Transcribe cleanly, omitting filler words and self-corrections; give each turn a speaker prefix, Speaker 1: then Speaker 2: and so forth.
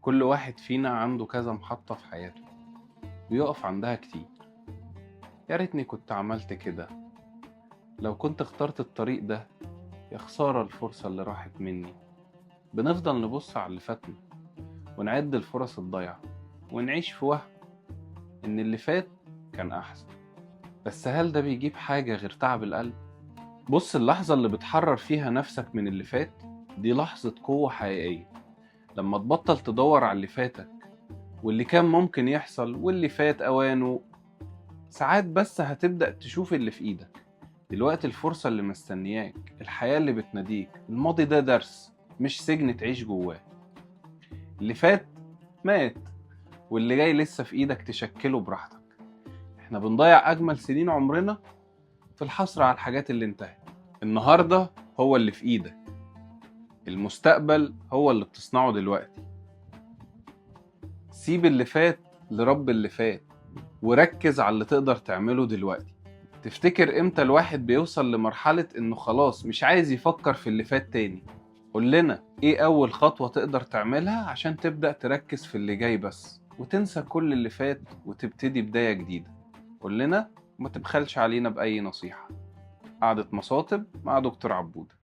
Speaker 1: كل واحد فينا عنده كذا محطة في حياته بيقف عندها كتير. يا ريتني كنت عملت كده، لو كنت اخترت الطريق ده، يا خسارة الفرصة اللي راحت مني. بنفضل نبص على اللي فاتنا ونعد الفرص الضايعة ونعيش في وهم إن اللي فات كان أحسن، بس هل ده بيجيب حاجة غير تعب القلب؟ بص، اللحظة اللي بتحرر فيها نفسك من اللي فات دي لحظة قوة حقيقية، لما تبطل تدور على اللي فاتك واللي كان ممكن يحصل واللي فات أوانه. ساعات بس هتبدأ تشوف اللي في إيدك دلوقتي، الفرصة اللي مستنياك، الحياة اللي بتناديك. الماضي ده درس مش سجن تعيش جواه. اللي فات مات، واللي جاي لسه في إيدك تشكله براحتك. احنا بنضيع أجمل سنين عمرنا في الحسرة على الحاجات اللي انتهت. النهاردة هو اللي في إيدك، المستقبل هو اللي بتصنعه دلوقتي. سيب اللي فات لرب اللي فات وركز على اللي تقدر تعمله دلوقتي. تفتكر امتى الواحد بيوصل لمرحلة انه خلاص مش عايز يفكر في اللي فات تاني؟ قول لنا ايه اول خطوة تقدر تعملها عشان تبدأ تركز في اللي جاي بس وتنسى كل اللي فات وتبتدي بداية جديدة. قول لنا وما تبخلش علينا بأي نصيحة. قعدة مصاطب مع دكتور عبودة.